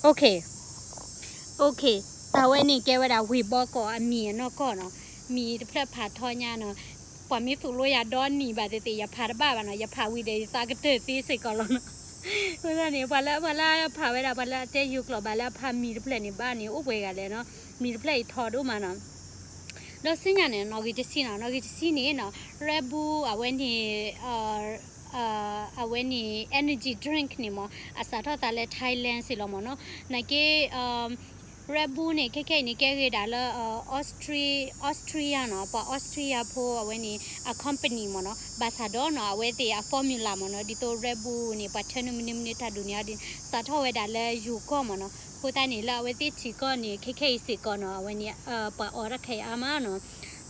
โอเค โอเค တၢ်ဝဲန့ၣ်ကဲဝဲဒၣ်ဝ့ၢ်ဘီကီးအမံၤအနီၢ်ကီၢ်နီၤ မံၤတဖျၢၣ်ဖးထီညါနီၤ ပှၤမ့ၢ်သိၣ်လိယၤဒီနံၣ်ဘၣ်သ့ၣ်သ့ၣ် ယဖးတဘၣ်ဘၣ်နီၤ ယဖးဝံၤဒီးယသးကတၢၢ်သ့စ့ၢ်ကီးလီၤနီၤ အဃိသတးန့ၣ် ပှၤလၢ ပှၤလၢဖးဝဲဒၣ် ပှၤလၢအတဲယိၤကျိာ်ဘၣ်လၢအဖးမံၤတဖျၢၣ်န့ၣ်ဘၣ်န့ၣ် အိၣ်ပှဲၤဂၤလဲၣ်နီၤ မံၤတဖျၢၣ်အံၤထီဒိၣ်မးနီၤ ဒီးဆူညါန့ၣ် နီၣ်ဂံၢ်တဆံနီၤ နီၣ်ဂံၢ်တဆံန့ၣ်နီၤ Red Bull အဝဲန့ၣ် အဝဲန့ၣ် energy drink န့ၣ်မ့ၢ် အစးထီၣ်သးလၢ Thailand စ့ၢ်လီၤမ့ၢ်နီၤ နာ်က့ Red Bull န့ၣ် ခဲခဲအံၤန့ၣ် ကဲဂ့ၤဒၣ်လၢ Austria နီၤ ပှၤ Austria ဖိအဝဲန့ၣ် အ company မ့ၢ်နီၤ ဘၣ်ဆၣ်ဒီးနီၤ အဝဲသ့ၣ်အ formula မ့ၢ်နီၤ ဒ်သိး Red Bull န့ၣ် ပှၤထၢနုာ်မနုၤမနုၤတၢ်ဒုးန့ၣ်အီၤဒ် စးထီၣ်ဝဲဒၣ်လၢယိၤကီၢ်မ့ၢ်နီၤ အဃိသတးန့ၣ် လၢအဝဲသ့ၣ်ထံကီၢ်န့ၣ် ခဲခဲအံၤစ့ၢ်ကီးနီၤ အဝဲန့ၣ် ပှၤအီၣ်တၢ်ခဲအံၤအါမးနီၤ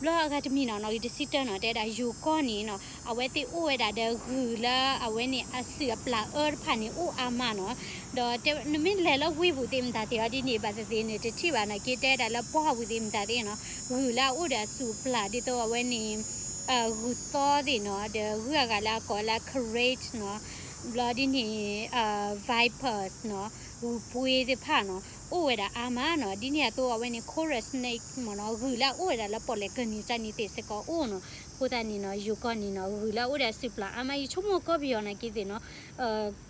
ဘျီအဂၤတမံၤနီၤ နီၣ်ဂံၢ်တဆံတၢနီၤ တဲဒၣ်ယိၤကီၢ်န့ၣ်နီၤ အဝဲသ့ၣ်အိၣ်ဝဲဒၣ်ဒီးဂုၢ်လၢအဝဲန့ၣ် အစုၣ်အပျၢ်အၢတဖၣ်န့ၣ် အိၣ်အါမးနီၤ ဒီးနမ့ၢ်လဲၤလၢဝ့ၢ်ပူၤသ့ၣ်မတၤသ့ၣ်အီၤဒ်န့ၣ် ဘၣ်သ့ၣ်သ့ၣ်န့ၣ် တထံၣ်ဘၣ်နာ်က့ တဲဒၣ်လၢပှၢ်ပူၤသ့ၣ်မတၤသ့ၣ်နီၤ ဂုၢ်လၢအအိၣ်ဒီးအစုၣ်အပျၢ်ဒ်သိးအဝဲန့ၣ် ဂုၢ်သီသ့ၣ်နီၤ ဒီးဂုၢ်အဂၤလၢအကိးလၢ carrot နီၤ ဘျီဒ်န့ၣ် vipers နီၤ ဂုၢ်ပှ့ၤသ့ၣ်တဖၣ်နီၤ အိၣ်ဝဲဒၣ်အါမးနီၤ. ဒ်န့ၣ်အသိးအဝဲန့ၣ် coral snake မ့ၢ်နီၤ, ဂုၢ်လၢအအိၣ်ဝဲဒၣ်လၢပီၣ်လဲၣ်ကၢၢ်နံၤတၢ်န့ၣ်သ့ၣ်စ့ၢ်ကီးအိၣ်နီၤ. အဃိသတးန့ၣ်နီၤ ယိၤကီၢ်န့ၣ်နီၤ ဂုၢ်လၢအအိၣ်ဒီးအစုပျၢ်အါမး, ယဆိကမိၣ်ကီၢ်ပယီၤနာ်က့သ့ၣ်နီၤ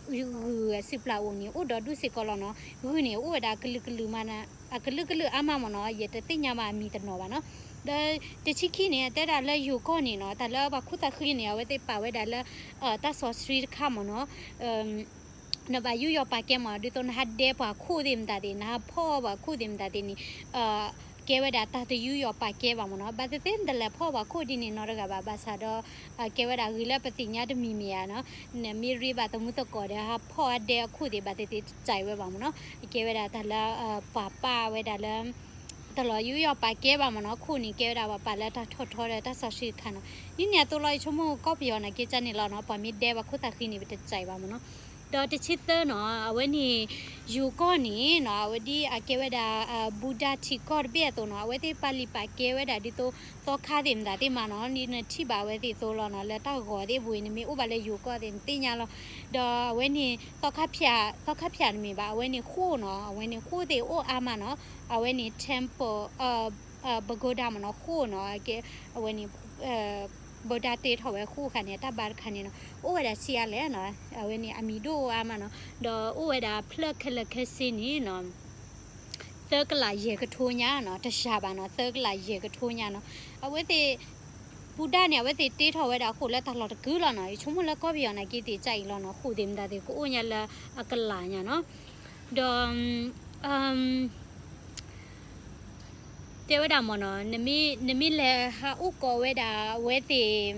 ဂုၢ်အစုပျၢ်အိၣ်န့ၣ် အိၣ်ဒီးဒူၣ်စ့ၢ်ကီးလီၤနီၤ. ဂုၢ်န့ၣ် အိၣ်ဝဲဒၣ်အကလုာ်ကလုာ်မး, အကလုာ်ကလုာ်အါမးမ့ၢ်နီၤ, ယတသ့ၣ်ညါဘၣ်အမံၤတနီၤဘၣ်နီၤ. ဒီးတဆံခံန့ၣ် တဲဒၣ်လၢယိၤကီၢ်န့ၣ်နီၤ တၢ်လၢပှၤခိၣ်သးဃံန့ၣ် အဝဲသ့ၣ်ပာ်ဝဲဒၣ်လၢ တၢ်စီဆှံတခါမ့ၢ်နီၤ နဘၣ်ယူးယီၣ်ပာ်ကဲမ့ၢ် ဒ်သိးနဟးဒဲပှၤခိၣ်သ့ၣ်မတၤသ့ၣ် နဟးဖီၣ်ပှၤခိၣ်သ့ၣ်မတၤသ့ၣ်န့ၣ် ကဲဝဲဒၣ်တၢ်တယူးယီၣ်ပာ်ကဲဘၣ်မ့ၢ်နီၤ. ဘၣ်သ့ၣ်သ့ၣ်နတလဲၤဖီၣ်ပှၤခိၣ်ဒ်န့ၣ်နီတဂၤဘၣ်, ဘၣ်ဆၣ်ဒီး ကဲဝဲဒၣ်ဂ့ၤလၢပသ့ၣ်ညါတမံၤမံၤဧါနီၤ, နမ့ၢ်ရ့ဘၣ်သမူသကိးဒီး ဟးဖီၣ်အဒဲအခိၣ်သ့ၣ် ဘၣ်သ့ၣ်သ့ၣ်တစဲးဝဲဘၣ်မ့ၢ်နီၤ. ကဲဝဲဒၣ်တၢ်လၢ ပှၤပာ်ဝဲဒၣ်လၢ တၢ်လီၤယူးယီၣ်ပာ်ကဲဘၣ်မ့ၢ်နီၤ. ခိၣ်န့ၣ် ကဲဝဲဒၣ်ပှၤပာ်လၢတၢ်ထီၣ်ထီဒီးတၢ်စီဆှံတခါနီၤ. ဒ်န့ၣ်အသိးလီၤ ယဆိကမိၣ်ကီၢ်ပယီၤနာ်က့န့ၣ်လီၤနီၤ, ပှၤမ့ၢ်ဒဲပှၤခိၣ်သးဃံန့ၣ် ပတစဲးဘၣ်မ့ၢ်နီၤ. ဒီးတဆံသၢနီၤ အဝဲန့ၣ် ယိၤကီၢ်န့ၣ်နီၤ အဝဲဒ်အကဲဝဲဒၣ် ဘူဒၤထံကီၢ်တဘ့ၣ်အသိးနီၤ အဝဲသ့ၣ်ပာ်လံာ်ပာ်ကဲဝဲဒၣ်ဒ်သိး သီခါသ့ၣ်မတၤသ့ၣ်မးနီၤ, နထံၣ်ဘၣ်အဝဲသ့ၣ်အသိးလီၤနီၤ, လၢတၢ်ဂီၤသ့ၣ်ပူၤ နမ့ၢ်အိၣ်ဘၣ်လၢယိၤကီၢ်သ့ၣ် နသ့ၣ်ညါလီၤ. ဒီးအဝဲန့ၣ် သီခါဖၠး သီခါဖၠးတမ့ၢ်ဘၣ်, အဝဲန့ၣ်ဃိၣ်နီၤ, အဝဲန့ၣ်ဃိၣ်သ့ၣ်အိၣ်အါမးနီၤ, အဝဲန့ၣ် temple ပကိးဒၣ်မ့ၢ်နီၤ ဃိၣ်နီၤ, အဝဲန့ၣ် ဘူဒၤတဲထီၣ်ဝဲဃိၣ်ခါန့ၣ် တၢ်ဘါတခါန့ၣ်နီၤ အိၣ်ဝဲဒၣ်ဆံးအါလဲၣ်နီၤ, အဝဲန့ၣ်အမံၤဒိၣ်အိၣ်အါမးနီၤ, ဒီးအိၣ်ဝဲဒၣ်ဖျၢၣ်ခဲလၢာ်ခဲဆ့န့ၣ်နီၤ သၢကလးယဲၢ်ကထိညါနီၤ, တစှၤဘၣ်နီၤ, သၢကလးယဲၢ်ကထိညါနီၤ, အဝဲသ့ၣ် ဘူဒၤန့ၣ် အဝဲသ့ၣ်တ့ထီၣ်ဝဲဒၣ်အဃိလၢတၢ်လီၢ်တကုာ်လီၤနီၤ, ယဆိကမိၣ်လၢကီၢ်ပယီၤနာ်က့သ့ၣ် ကအံၤလီၤနီၤ, ဃိၣ်သ့ၣ်မတၤသ့ၣ် ကအိၣ်ညါလၢအကလးညါနီၤ, ဒီး တဲဝဲဒၣ်မ့ၢ်နီၤ, နမ့ၢ်လဲၤဟးအိၣ်ကိးဝဲဒၣ်အဝဲသ့ၣ်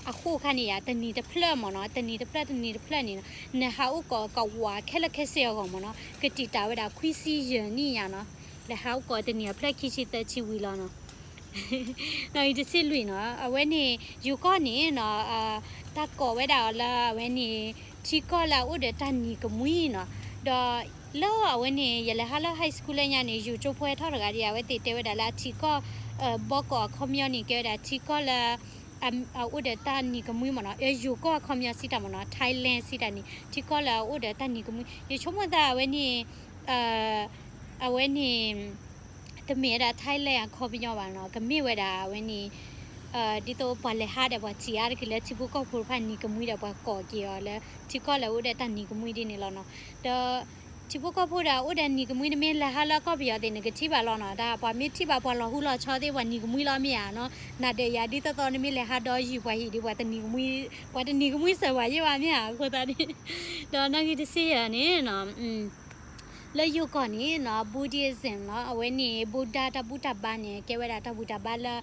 အဃိၣ်ခါန့ၣ်ယါ တနံၤတဖျၢၣ်မ့ၢ်နီၤ, တနံၤတဖျၢၣ် တနံၤတဖျၢၣ်န့ၣ်နီၤ, နဟးအိၣ်ကိးကဝးခဲလၢာ်ခဲဆ့အဂီၢ်မ့ၢ်နီၤ, ကတံာ်တာ်ဝဲဒၣ်ခွံဆံယဲၢ်နံၣ်ညါနီၤ, လဲၤဟးအိၣ်ကိးတနံၤအဖျၢၣ်ခံဆံသၢဆံဝံၤလီၤနီၤ. နီၣ်ဂံၢ်တဆံလွံၢ်နီၤ, အဝဲန့ၣ် ယိၤကီၢ်န့ၣ်နီၤ, တၢ်ကိးဝဲဒၣ်အီၤလၢအဝဲန့ၣ် ထံကီၢ်လၢအအိၣ်ဒီးတၢ်နံၤကမှံနီၤ, ဒီး လၢအဝဲန့ၣ် ယလဲၤဟးလၢ high school လၢညါန့ၣ် ယိၤကၠိဖိဟဲထီၣ်တဂၤဒီး အဝဲသ့ၣ်တဲဝဲဒၣ်လၢအထံကီၢ် ဘီကီးအခီပညီန့ၣ် ကဲဝဲဒၣ်ထံကီၢ်လၢ အအိၣ်ဒီးတၢ်နံၤကမှံမ့ၢ်နီၤ, ယိၤကီၢ်အခီပညီစံးတၢ်မ့ၢ်နီၤ, Thailand စံးတၢ်န့ၣ် ထံကီၢ်လၢအအိၣ်ဒီးတၢ်နံၤကမှံ, ယဆိကမိၣ်သးအဝဲန့ၣ် အဝဲန့ၣ် တမ့ၢ်ဝဲဒၣ် Thailand အခီပညီဘၣ်နီၤ, ကမ့ၢ်ဝဲဒၣ်အဝဲန့ၣ် ဒ်သိးပှၤလဲၤဟးဒီးပှၤထံၣ်အါတက့ၢ်လၢထံဖိကီၢ်ဖိတဖၣ် နံၤကမှံဒီးပှၤကိးက့ၤအီၤလၢ ထံကီၢ်လၢအအိၣ်ဒီးတၢ်နံၤကမှံဒ်န့ၣ်လီၤနီၤ. ဒီးထံဖိကီၢ်ဖိဒီးအအိၣ်ဒီးနံၤကမှံ နမ့ၢ်လဲၤဟးလၢကီၢ်ပယီၤသ့ၣ် နကထံၣ်ဘၣ်လီၤနီၤ, တၢ်ပှၤမ့ၢ်ထံၣ်ဘၣ်ပှၤလီၤဟူလီၤဆီသ့ၣ် ပှၤနံၤကမှံလီၤမ့ၢ်ဧါနီၤ, နၤဒီးယၤဒ်သိးသိး နမ့ၢ်လဲၤဟးဒီးယုၢ်ပှၤဟံၣ်ဒီး ပှၤတနံၤကမှံစၢၤပှၤယဲၢ်ဘၣ်မ့ၢ်ဧါ, အဃိသတးန့ၣ် ဒီးနီၣ်ဂံၢ်တဆံယဲၢ်န့ၣ်နီၤ လၢယိၤကီၢ်န့ၣ်နီၤ Buddhism နီၤ, အဝဲန့ၣ် ဘူဒၤတၢ်ဘူၣ်တၢ်ဘါန့ၣ် ကဲဝဲဒၣ်တၢ်ဘူၣ်တၢ်ဘါလၢ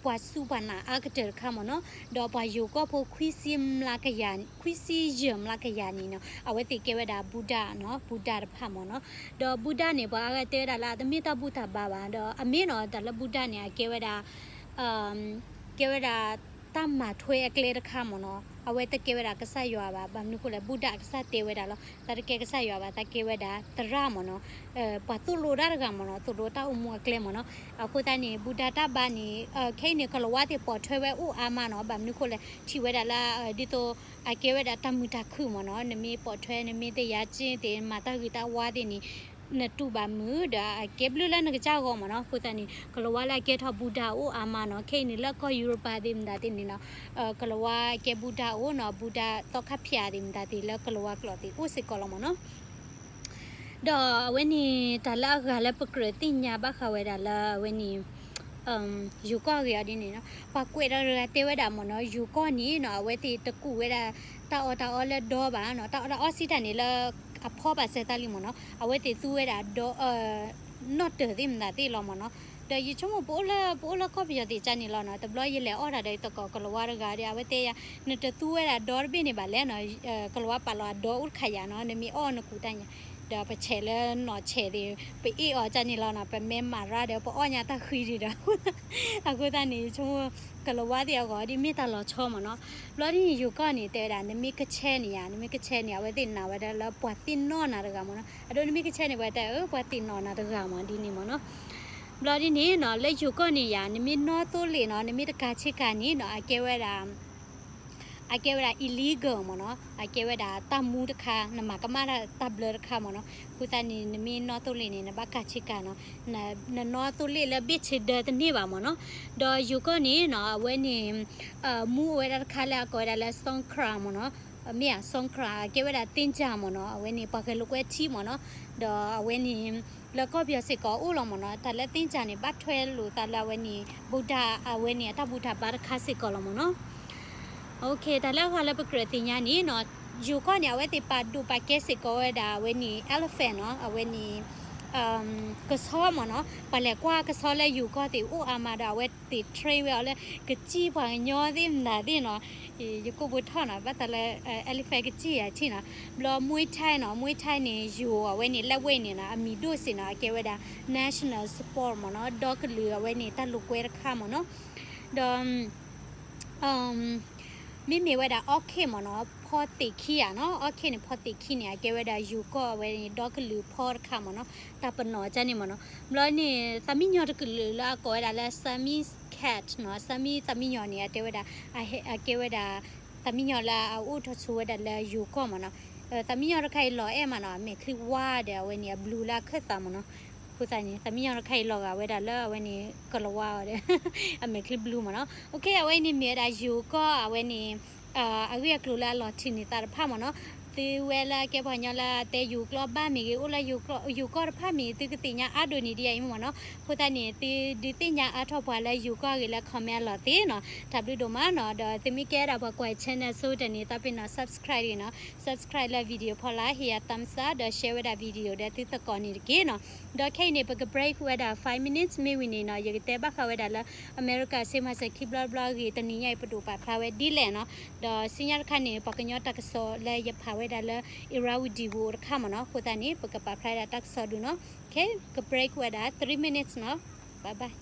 ပှၤစူၢ်ပှၤနာ်အါကတၢၢ်တခါမ့ၢ်နီၤ, ဒီးပှၤယိၤကီၢ်ဖိခွံဆံမျးကယၤ, ခွံဆံယဲၢ်မျးကယၤန့ၣ်နီၤ အဝဲသ့ၣ်ကဲဝဲဒၣ်ဘူဒၤနီၤ, ဘူဒၤတဖၣ်မ့ၢ်နီၤ. ဒီးဘူဒၤန့ၣ် ပှၤအါဂၤတဲဝဲဒၣ်လၢအတမ့ၢ်တၢ်ဘူၣ်တၢ်ဘါဘၣ်, ဒီးအမ့ၢ်နီၤ တၢ်လၢဘူဒၤန့ၣ် အကဲဝဲဒၣ် ကဲဝဲဒၣ်တၢ်မၤထွဲအကျဲတခါမ့ၢ်နီၤ, အဝဲတကဲဝဲဒၣ်ကစၢ်ယွၤဘၣ်, ဘၣ်မနုၤဃိလဲၣ် ဘူဒၤအကစၢ်တဲဝဲဒၣ်လီၤ, သးတကဲကစၢ်ယွၤဘၣ်, သးကဲဝဲဒၣ်သရၣ်မ့ၢ်နီၤ, ပှၤသိၣ်လိတၢ်တဂၤမ့ၢ်နီၤ, သိၣ်လိတၢ်အိၣ်မူအကျဲမ့ၢ်နီၤ. အဃိသတးန့ၣ် ဘူဒၤတၢ်ဘါန့ၣ် ခဲအံၤန့ၣ် ကလၤဝါသ့ၣ်ပိာ်ထွဲဝဲအိၣ်အါမးနီၤ, ဘၣ်မနုၤဃိလဲၣ် ထံၣ်ဝဲဒၣ်လၢ ဒ်သိး အကဲဝဲဒၣ်တၢ်မုာ်တၢ်ခုၣ်မ့ၢ်နီၤ, နမ့ၢ်ပိာ်ထွဲ နမ့ၢ်တယၤက့သ့ၣ် မၤတၢ်ဂ့ၤတၢ်ဝါသ့ၣ်န့ၣ် နတူၢ်ဘၣ်မုာ်ဒီး အကဲဘျုးလၢနကစၢ်အဂီၢ်မ့ၢ်နီၤ. အဃိသတးန့ၣ် ကလၤဝါလၢအကဲထီၣ်ဘူဒၤအိၣ်အါမးနီၤ, ခဲအံၤန့ၣ်လၢကီၢ်ယူရပၤသ့ၣ်မတၤသ့ၣ်န့ၣ်နီၤ, ကလၤဝါကဲဘူဒၤအိၣ်နီၤ, ဘူဒၤသီခါဖၠးသ့ၣ်မတၤသ့ၣ်လၢကလၤဝါကျိာ်သ့ၣ်အိၣ်စ့ၢ်ကီးလီၤမ့ၢ်နီၤ. ဒီးအဝဲန့ၣ် တၢ်လၢအဂၤလၢပကြၢးသ့ၣ်ညါဘၣ်ဃးဝဲဒၣ်လၢအဝဲန့ၣ် ယိၤကီၢ်အဂ့ၢ်အီၤဒ်န့ၣ်နီၤ, ပှၤကွဲးတၢ်တဂၤတဲဝဲဒၣ်မ့ၢ်နီၤ, ယိၤကီၢ်န့ၣ်နီၤ အဝဲသ့ၣ်တကူးဝဲဒၣ် တၢ်အီၣ်တၢ်အီလၢဒီဘၣ်နီၤ, တၢ်အီၣ်တၢ်အီစံးတၢ်န့ၣ်လၢ အဖီဘၣ်စၢၤသးလံမ့ၢ်နီၤ, အဝဲသ့ၣ်သူဝဲဒၣ်ဒီ နီၣ်တၢၤသ့ၣ်မတၤသ့ၣ်လီၤမ့ၢ်နီၤ. ဒီးယဆိကမိၣ်ပအိၣ်လၢ ပအိၣ်လၢကီၢ်ပယီၤသ့ၣ်ကါန့ၣ်လီၤနီၤ, တဘျီယလဲၤအီၣ်တၢ်ဒီးယသကိးကလၤဝါတဂၤဒီး အဝဲတဲယၤ နတသူဝဲဒၣ်ဒီတဘ့ၣ်န့ၣ်ဘၣ်လဲၣ်နီၤ, ကလၤဝါပာ်လီၤအဒီအိၣ်တခါယၤနီၤ, နမ့ၢ်အီၣ်နကူးတၢ်ညါ, ဒီးပဆဲးလၢနီၢ်ဆဲးသ့ၣ် ပအ့ၣ်အီၤကါန့ၣ်လီၤနီၤ, ပမဲမၤရၢ်ဒီး ပအီၣ်ညါတၢ်ဃံဒံးဒီး အဃိသတးန့ၣ် ယဆိကမိၣ် ကလၤဝါသ့ၣ်အဂီၢ်ဒ်မ့ၢ်တၢ်လီၤဆီမ့ၢ်နီၤ. ဘျီဒ်န့ၣ် ယိၤကီၢ်န့ၣ် တဲဝဲဒၣ် နမ့ၢ်ကဆဲန့ၣ်ယါ, နမ့ၢ်ကဆဲန့ၣ် အဝဲသ့ၣ်နာ်ဝဲဒၣ်လၢပှၤသ့ၣ်နီၣ်နၤတဂၤမ့ၢ်နီၤ. အဒိ နမ့ၢ်ကဆဲန့ၣ် ပှၤတဲ အၢ ပှၤသ့ၣ်နီၣ်နၤတဂၤမ့ၢ် ဒ်န့ၣ်မ့ၢ်နီၤ. ဘျီဒ်န့ၣ်နီၤ လၢယိၤကီၢ်န့ၣ်ယါ နမ့ၢ်နီၣ်သိလ့ၣ်နီၤ, နမ့ၢ်တကးဆ့ကၤန့ၣ်နီၤ အကဲဝဲဒၣ် အကဲဝဲဒၣ် illegal မ့ၢ်နီၤ, အကဲဝဲဒၣ်တၢ်မူတခါ, နမၤကမၣ်တၢ်တၢ်ဘျၢတခါမ့ၢ်နီၤ. အဃိသတးန့ၣ် နမ့ၢ်နီၣ်သိလ့ၣ်န့ၣ် နဘၣ်ကးဆ့ကၤနီၤ, နနီၣ်သိလ့ၣ်လၢဘ့ၣ်ဆ့ဒၢတန့ၢ်ဘၣ်မ့ၢ်နီၤ. ဒီးယိၤကီၣ်န့ၣ်နီၤ အဝဲန့ၣ် မူဝဲဒၣ်တခါလၢအကိးဝဲဒၣ်လၢ Songkran မ့ၢ်နီၤ, မ့ၢ်ဧါ Songkran အကဲဝဲဒၣ်သ့ၣ်ကၠၢ်မ့ၢ်နီၤ, အဝဲန့ၣ်ပှၤဂဲၤလိာ်ကွဲထံမ့ၢ်နီၤ. ဒီးအဝဲန့ၣ် လၢကီၢ်ပယီၤစ့ၢ်ကီးအိၣ်လီၤမ့ၢ်နီၤ, တၢ်လၢသ့ၣ်ကၠၢ်န့ၣ် ဘၣ်ထွဲလိာ်သးလၢအဝဲန့ၣ် ဗုဒ္ဓ အဝဲန့ၣ်အတၢ်ဘူၣ်တၢ်ဘါတခါစ့ၢ်ကီးလီၤမ့ၢ်နီၤ. တၢ်လၢအဂၤလၢပကြၢးသ့ၣ်ညါန့ၣ်နီၤ, ယိၤကီၣ်န့ၣ် အဝဲသ့ၣ်ပာ်ဒိၣ်ပာ်ကဲစ့ၢ်ကီးဝဲဒၣ်အဝဲန့ၣ် elephant နီၤ, အဝဲန့ၣ် ကဆီမ့ၢ်နီၤ, ပှၤလဲၤကွၢ်ကဆီလၢယိၤကီၣ်သ့ၣ်အိၣ်အါမးဒီး အဝဲသ့ၣ် train ဝဲအီၤလၢ ကစံၣ်ပှၤကညီသ့ၣ်မနုၤသ့ၣ်နီၤ, ယကိးပူၤထီၣ်နီၤ, ဘၣ်သးလၢ elephant ကစံၣ်ယၤထံၣ်နီၤ. ဘျီ Muay Thai နီၤ, Muay Thai န့ၣ် ယိၤအဝဲန့ၣ် လက်ဝှေ့ န့ၣ်နီၤ, အမံၤဒိၣ်စ့ၢ်နီၤ, အကဲဝဲဒၣ် national sport မ့ၢ်နီၤ, ဒီကလုာ်အဝဲန့ၣ် တၢ်လိာ်ကွဲတခါမ့ၢ်နီၤ. ဒီး မ့မ့ၢ်ဝဲဒၣ် orchid မ့ၢ်နီၤ, ဖီသ့ၣ်ခံဧါနီၤ, orchid န့ၣ် ဖီသ့ၣ်ခံန့ၣ် အကဲဝဲဒၣ်ယိၤကီၢ်အဝဲန့ၣ် ဒီကလုာ်ဖီတခါမ့ၢ်နီၤ, တၢ်ပနီၣ်ကန့ၣ်မ့ၢ်နီၤ. ဘျီန့ၣ် သးမံညီၤတကလုာ်လၢအကိးဝဲဒၣ်လၢ Siamese cat နီၤ, Siamese သးမံညီၤန့ၣ် အတဲဝဲဒၣ် အကဲဝဲဒၣ် သးမံညီၤလၢအအိၣ်ထီၣ်ဆိဝဲဒၣ်လၢယိၤကီၢ်မ့ၢ်နီၤ. သးမံညီၤတခါအံၤလီၤအဲၣ်မးနီၤ, အမဲာ်ချံဝါဒီးအဝဲန့ၣ် အ blue လၢအခၢၣ်သးမ့ၢ်နီၤ. အဃိသတးန့ၣ် သးမံညီၤတခါအံၤလီၤဂာ်ဝဲဒၣ်လၢအဝဲန့ၣ် ကလၤဝါအီၤဒီး အမဲာ်ချံ blue မ့ၢ်နီၤ. အဝဲအံၤန့ၣ်မ့ၢ်ဝဲဒၣ်ယိၤကီၢ်အဝဲန့ၣ် အဂ့ၢ်အကျိၤလၢအလီၤထံးန့ၢ်သးတဖၣ်မ့ၢ်နီၤ. သုဝဲလၢကဲပှၤကညီလၢတဲယိၤကျိာ်ဘၣ်မ့ၢ်ဂ့ၤ, အိၣ်လၢယိၤကီၢ်တဖၣ်မ့ၢ်ဂ့ၤ, သုကသ့ၣ်ညါအါဒိၣ်န့ၢ်ဒံးအံၤမ့ၢ်နီၤ. အဃိသတးန့ၣ် သုဒုးသ့ၣ်ညါအါထီၣ်ပှၤလၢယိၤကီၢ်အဂ့ၢ်လၢ comment အလီၢ်သ့နီၤ. တၢ်ဘျုးဒိၣ်မးနီၤ. ဒီးသုမ့ၢ်ကဲဒၣ်ပှၤကွၢ် channel အဆိတၢ်န့ၣ် သးပ့ၤနီၣ် subscribe နီၤ. Subscribe လၢ video ဖီလာ် ဟ့ၣ်ယၤ thumbs up ဒီး share ဝဲဒၣ် video ဒီးသုသကိးန့ၣ်တက့ၢ်နီၤ. ဒီးခဲအံၤန့ၣ် ပက break ဝဲဒၣ် five minutes မ့ၢ်ဝံၤန့ၣ်နီၤ, ယကတဲဘၣ်ဃးဝဲဒၣ်လၢ အမဲရကၤ စ့မၤစၢၤခံဘျီတဘျီအဂ့ၢ် တနံၤညါအံၤပဒိၣ်ပာ်ဖျါဝဲဒ်လဲၣ်နီၤ. ဒီးဆူညါတခါန့ၣ် ပှၤကညီတၢ်ကစီၣ်လၢယဖးဝဲဒၣ်လၢ Irrawaddy ပူၤတခါမ့ၢ်နီၤ. အဃိသတးန့ၣ် ပကပာ်ဖျါဒၣ်တၢ်ကစီၣ်ဒုးနီၤ. က break ဝဲဒၣ် three minutes နီၤ. Bye bye.